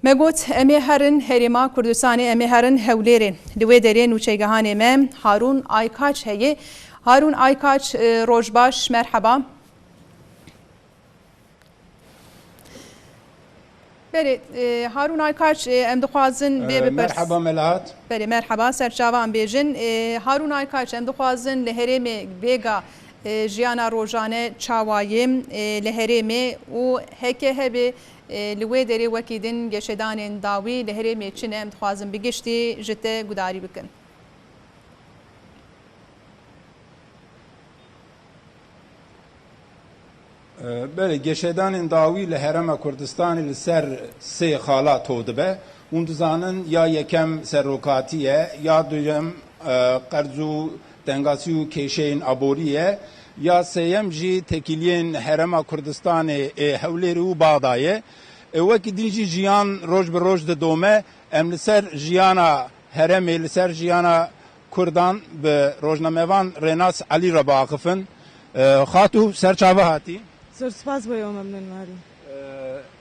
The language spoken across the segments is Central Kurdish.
Me got, Em ê herin Herêma Kurdistanê, em ê herin Hewlêrê. Li wê derê nûçegihanê me Harûn Aykaç heye. Harûn Aykaç, roj baş, merheba. Belê, Harûn Aykaç, em dixwazin vê bipirs. Merheba Melahat. Belê, merheba, serçava em bêjin. Harûn Aykaç, em dixwazin li herêmê vêga jiyana rojane çawa yê li herêmê û heke hebê Li wê derê wekî din geşedanên dawî li herêmê çi ne em dixwazin bi giştî ji te gudarî bikin. Belê, geşedanên dawî li Herêma Kurdistanê li ser sê xala tov dibe. Hûn dizanin ya yekem serokatî ye, ya duyem qerz û Tengasî û kêşeyên aborî ye. Ya sêyem jî tekîliyên Herêma Kurdistanê ê Hewlêrê û Baxdayê. Wekî din jî jiyan roj bi roj didome. Em li ser jiyana herêmê, li ser jiyana Kurdan bi rojnamevan Rênas Elî re biaxifin. Xatû ser çave hatî. Zor spas bo yew memnûn warî.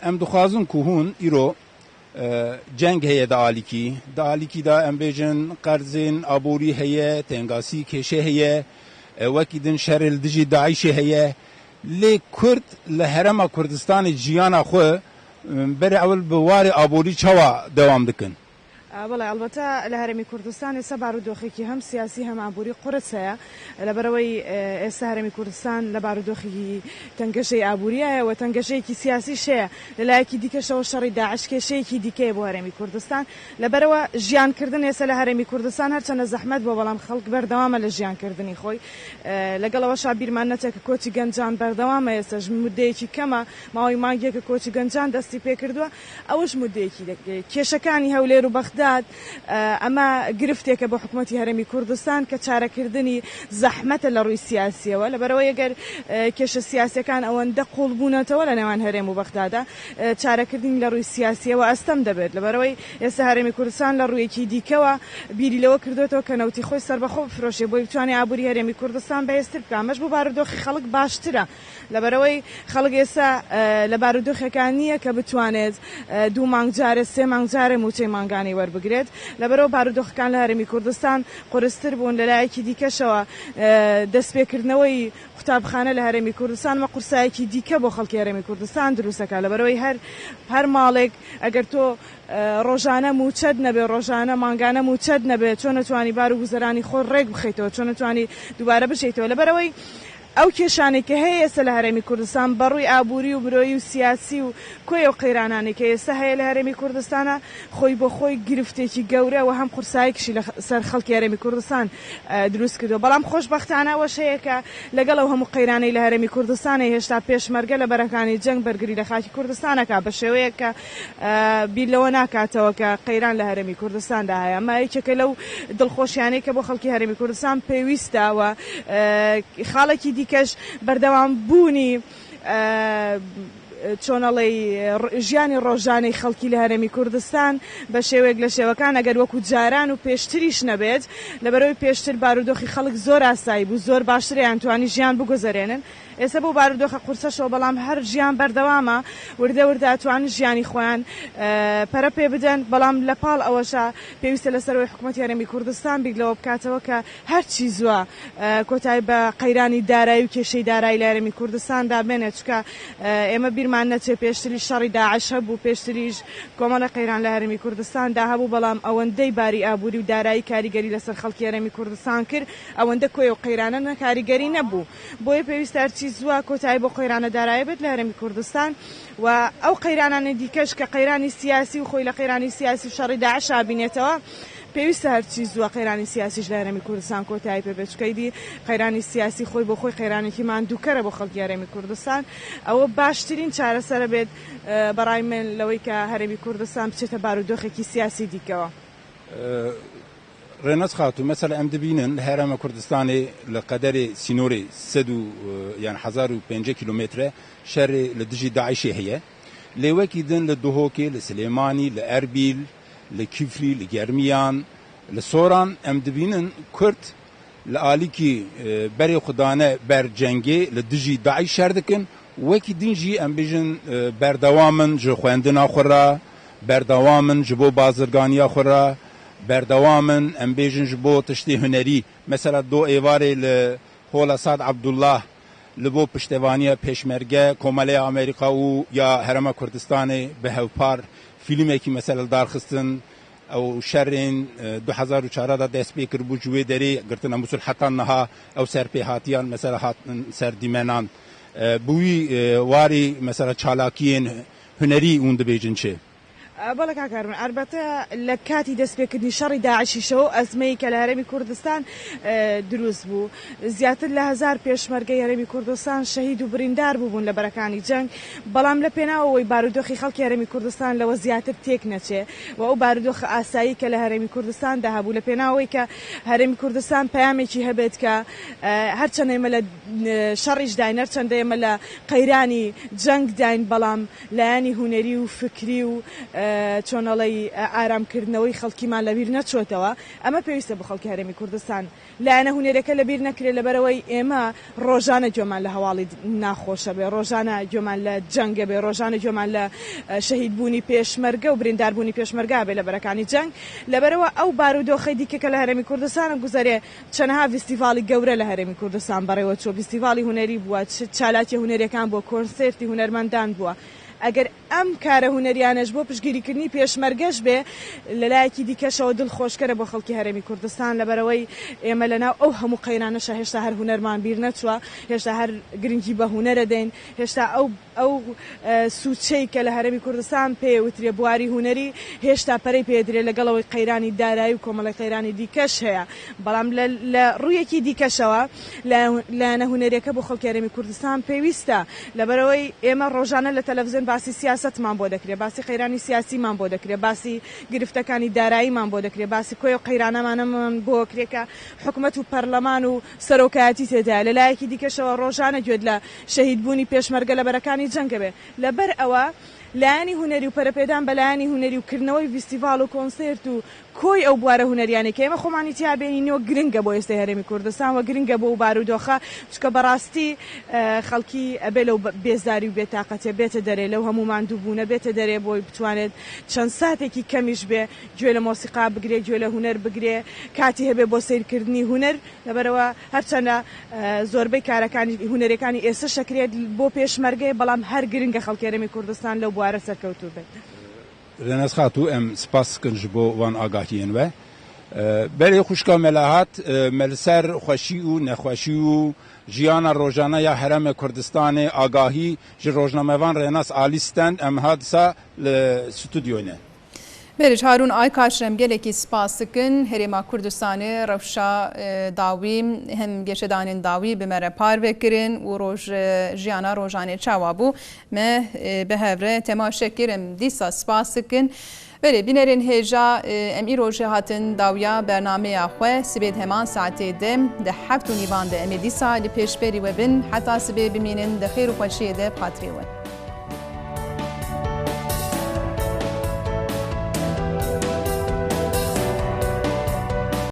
Em dixwazin ku hûn îro Ceng heye di alîkî. Di alîkî de em bêjin qerzên aborî heye, tengasî, kêşe heye. Wekî din şerê li dijî DAIŞ'ê heye. Lê Kurd li Herêma Kurdistanê jiyana xwe berê ewil bi warê aborî çawa dewam dikin? بەڵێ ئەڵبەتە لە هەرێمی کوردستان ئێستا بارودۆخێکی هەم سیاسی هەم ئابووری قورس هەیە لەبەرئەوەی ئێستا هەرێمی کوردستان لە بارودۆخێکی تەنگەژەی ئابووریایە و تەنگەژەیەکی سیاسیش هەیە لە لایەکی دیکەشەوە شەڕی داعش کێشەیەکی دیکەیە بۆ هەرێمی کوردستان لەبەرئەوە ژیانکردن ئێستا لە هەرێمی کوردستان هەرچەندە زەحمەت بووە بەڵام خەڵک بەردەوامە لە ژیانکردنی خۆی لەگەڵ ئەوەشا بیرمان نەچێت کە کۆچی گەنجان بەردەوامە ئێستاش مودەیەکی کەمە ماوەی مانگێکە کۆچی گەنجان دەستی پێکردووە ئەوەش مودەیەکی دەکرێت. کێشەکانی هەولێر و بەغداد، ئەمە گرفتێکە بۆ حکومەتی هەرێمی کوردستان کە چارەکردنی زەحمەتە لە ڕووی سیاسییەوە، لەبەرئەوەی ئەگەر کێشە سیاسییەکان ئەوەندە قووڵ بوونەتەوە لە نێوان هەرێم و بەغدادا، چارەکردنی لە ڕووی سیاسییەوە ئەستەم دەبێت، لەبەرئەوەی ئێستا هەرێمی کوردستان لە ڕوویەکی دیکەوە بیری لەوە کردۆتەوە کە نەوتی خۆی سەربەخۆ بفرۆشێ بۆی بتوانێت ئابووری هەرێمی کوردستان بەهێزتر بکات، ئەمەش بۆ بارودۆخی خەڵک باشترە. لەبەرئەوەی خەڵک ئێستا لە بارودۆخێکا نییە کە بتوانێت دوو مانگ جارێ سێ مانگ جارێ مووچەی مانگانەی وەربگرێت، لەبەرئەوە بارودۆخەکان لە هەرێمی کوردستان قورستر بوون، لەلایەکی دیکەشەوە دەستپێکردنەوەی قوتابخانە لە هەرێمی کوردستان ئەمە قورسایەکی دیکە بۆ خەڵکی هەرێمی کوردستان دروست دەکات، لەبەرئەوەی هەر هەر ماڵێک ئەگەر تۆ ڕۆژانە مووچەت نەبێ، ڕۆژانە مانگانە مووچەت نەبێ چۆن ئەتوانی بار و گوزەرانی خۆت ڕێک بخەیتەوە، چۆن ئەتوانی دووبارە بژێیتەوە، لەبەرئەوەی ئەو کێشانەی کە هەیە ئێستا لە هەرێمی کوردستان بە ڕووی ئابووری و مرۆیی و سیاسی و کۆی ئەو قەیرانانەی کە ئێستا هەیە لە هەرێمی کوردستانا خۆی بۆ خۆی گرفتێکی گەورە و هەم قورسایەکیشی لە سەر خەڵکی هەرێمی کوردستان دروست کردووە بەڵام خۆشبەختانە ئەوەش هەیە کە لەگەڵ ئەو هەموو قەیرانەی لە هەرێمی کوردستان هەیە هێشتا پێشمەرگە لە بەرەکانی جەنگ بەرگری لە خاکی کوردستان ئەکا بە شێوەیەک کە بیر لەوە ناکاتەوە کە قەیران لە هەرێمی کوردستاندا هەیە. ئەمە یەکێکە لەو دڵخۆشیانەی کە بۆ خەڵکی هەرێمی کوردستان پێویستە و خاڵێکی دیکەش بەردەوام بوونی چۆنەڵێی ژیانی ڕۆژانەی خەڵکی لە هەرێمی کوردستان بە شێوەیەک لە شێوەکان ئەگەر وەکو جاران و پێشتریش نەبێت لەبەرئەوەی پێشتر بارودۆخی خەڵک زۆر ئاسایی بوو زۆر باشتر ئەیانتوانی ژیان بگوزەرێنن ئێستا بەو بارودۆخە قورسەشەوە بەڵام هەر ژیان بەردەوامە، وردە وردە ئەتوانن ژیانی خۆیان پەرە پێ بدەن، بەڵام لە پاڵ ئەوەشا پێویستە لەسەر ئەوەی حکومەتی هەرێمی کوردستان بیر لەوە بکاتەوە کە هەرچی زووە کۆتایی بە قەیرانی دارایی و کێشەی دارایی لە هەرێمی کوردستاندا بێنێت، چونکە ئێمە بیرمان نەچێت پێشتریش شەڕی داعش هەبوو، پێشتریش کۆمەڵێک قەیران لە هەرێمی کوردستاندا هەبوو، بەڵام ئەوەندەی باری ئابووری و دارایی کاریگەری لەسەر خەڵکی هەرێمی کوردستان کرد ئەوەندە کۆی ئەو قەیرانە کاریگەری نەبوو. بۆیە پێویستە هەرچی زووە کۆتایی بۆ قەیرانە دارایە بێت لە هەرێمی کوردستان و ئەو قەیرانانەی دیکەش کە قەیرانی سیاسی و خۆی لە قەیرانی سیاسی و شەڕی داعش ئابینێتەوە پێویستە هەرچی زووە قەیرانی سیاسیش لە هەرێمی کوردستان کۆتایی پێ بێت چونکە ئیدی قەیرانی سیاسی خۆی بۆ خۆی قەیرانێکی ماندووکەرە بۆ خەڵکی هەرێمی کوردستان ئەوە باشترین چارەسەرە بێت بەڕای من لەوەی کە هەرێمی کوردستان بچێتە بارودۆخێکی سیاسی دیکەوە. ڕێناس خاتوو، مەسەلەن ئەم دبینن لە هەرێمە کوردستانێ لە قەدەرێ سینۆرێ سەد و یان 1005 کیلۆمێترە شەرێ لە دژی داعشێ هەیە. لێ وەکی دن لە دهۆکێ، لە سلێمانی، لە ئەربیل، لە کیفری، لە گەرمیان، لە سۆران ئەم دبینن کورد لە ئالیکی بەرێ خو دانە بەر جەنگێ لە دژی داعش شەر دکن. وەکی دن ژی ئەم بێژن بەردەوامن ژ خوێندنا خو را. Berdewam in ji bo bazirganiya xwe re, berdewam in em bêjin ji bo tiştê hunerî. Mesela do êvarê li Hola Sad Abdullah li bo piştevaniya Pêşmerge, Komeleya Amerîka û ya Herêma Kurdistanê bi hevpar fîlmekî mesela li dar xistin. Ew şerên 2004 de dest pê kiribû ji wê derê girtina Musul heta niha ew serpêhatiyan mesela hatin ser dîmenan. Bi wî warî mesela çalakiyên hunerî hûn dibêjin çi? بەڵێ کاک هارون، ئەلبەتە لە کاتی دەستپێکردنی شەڕی داعشیشەوە ئەو ئەزمەی کە لە هەرێمی کوردستان دروست بوو، زیاتر لە هەزار پێشمەرگەی هەرێمی کوردستان شەهید و بریندار بووبوون لە بەرەکانی جەنگ، بەڵام لە پێناو ئەوەی بارودۆخی خەڵکی هەرێمی کوردستان لەوە زیاتر تێک نەچێ و ئەو بارودۆخە ئاسایی کە لە هەرێمی کوردستاندا هەبوو لە پێناو ئەوەی کە هەرێمی کوردستان پەیامێکی هەبێت کە هەرچەند ئێمە لە شەڕیشداین هەرچەندە ئێمە لە قەیرانی جەنگداین بەڵام لایەنی هونەری و فکری و چۆنەڵێی ئارامکردنەوەی خەڵکیمان لەبیر نەچۆتەوە، ئەمە پێویستە بۆ خەڵکی هەرێمی کوردستان لایەنە هونەریەکە لەبیر نەکرێت لەبەرئەوەی ئێمە ڕۆژانە گوێمان لە هەواڵی ناخۆشە بێ، ڕۆژانە گوێمان لە جەنگە بێ، ڕۆژانە گوێمان لە شەهیدبوونی پێشمەرگە و برینداربوونی پێشمەرگە بێ لە بەرەکانی جەنگ، لەبەرئەوە ئەو بارودۆخەی دیکە کە لە هەرێمی کوردستان گوزەرێ چەنەها ڤیستیڤاڵی گەورە لە هەرێمی کوردستان بەڕێوە چووە، ڤیستیڤاڵی هونەری بووە، چ چالاکیە هونەریەکان بووە، کۆنسێرتی هونەرمەندان بووە، ئەگەر ئەم کارە هونەریانەش بۆ پشتگیریکردنی پێشمەرگەش بێ، لەلایەکی دیکەشەوە دڵخۆشکەرە بۆ خەڵکی هەرێمی کوردستان، لەبەرئەوەی ئێمە لەناو ئەو هەموو قەیرانەشا هێشتا هەر هونەرمان بیر نەچووە، هێشتا هەر گرنگی بە هونەر ئەدەین، هێشتا ئەو ئەو سوچەی کە لە هەرێمی کوردستان پێی وترێ بواری هونەری هێشتا پەرەی پێدرێ لەگەڵ ئەوەی قەیرانی دارایی و کۆمەڵی قەیرانی دیکەش هەیە بەڵام لە ڕوویەکی دیکەشەوە لایەنە هونەریەکە بۆ خەڵکی هەرێمی کوردستان پێویستە لەبەرئەوەی ئێمە ڕۆژانە لە تەلەفزیۆن باسی سیاسەتمان بۆ دەکرێ باسی قەیرانی سیاسیمان بۆ دەکرێ باسی گرفتەکانی داراییمان بۆ دەکرێ باسی کۆی ئەو قەیرانەمانەمان بۆ کرێ کە حکومەت و پەرلەمان و سەرۆکایەتی تێدایە لەلایەکی دیکەشەوە ڕۆژانە گوێت لە شەهید بوونی پێشمەرگە لە بەرەکانی جەنگە بێ. لەبەر ئەوە لایەنی هونەری و پەرەپێدان بە لایەنی هونەری و کردنەوەی ڤیستیڤاڵ و کۆنسێرت و کۆی ئەو بوارە هونەریانەی کە ئێمە خۆمانی تیا بینینەوە گرنگە بۆ ئێستای هەرێمی کوردستان و گرنگە بۆ ئەو بارودۆخە چونکە بەڕاستی خەڵکی ئەبێ لەو بێزاری و بێتاقەتیە بێتە دەرێ لەو هەموو ماندووبوونە بێتە دەرێ بۆی بتوانێت چەند ساتێکی کەمیش بێ گوێ لە مۆسیقا بگرێ گوێ لە هونەر بگرێ کاتی هەبێ بۆ سەیرکردنی هونەر لەبەرئەوە هەرچەندە زۆربەی کارەکانی هونەریەکانی ئێستەش ئەکرێت بۆ پێشمەرگەیە بەڵام هەر گرنگە خەڵکی هەرێمی کوردستان لەو بوارە سەرکەوتوو بێت. Rênas xatû em spas dikin ji bo van agahiyên we. Berê xwişka Melahat me li ser xweşî û nexweşî û jiyana rojane ya Herêmê Kurdistanê agahî ji rojnamevan Rênas Alî stend em ha disa li stûdyoyê ne. Berê ji Harûn Aykaç re em gelekî spas dikin. Herêma Kurdistanê rewşa dawî hem geşedanên dawî bi me re parve kirin û roj jiyana rojanê çawa bû me bi hev re temaşe kir. Em dîsa spas dikin. Berê bînerên hêja em îro jî hatin dawiya bernameya xwe. Sibê di heman saetê de di heft û nîvan de em ê dîsa li pêşberî we bin. Heta sibê bimînin di xêr û xweşiyê de bi xatirê we.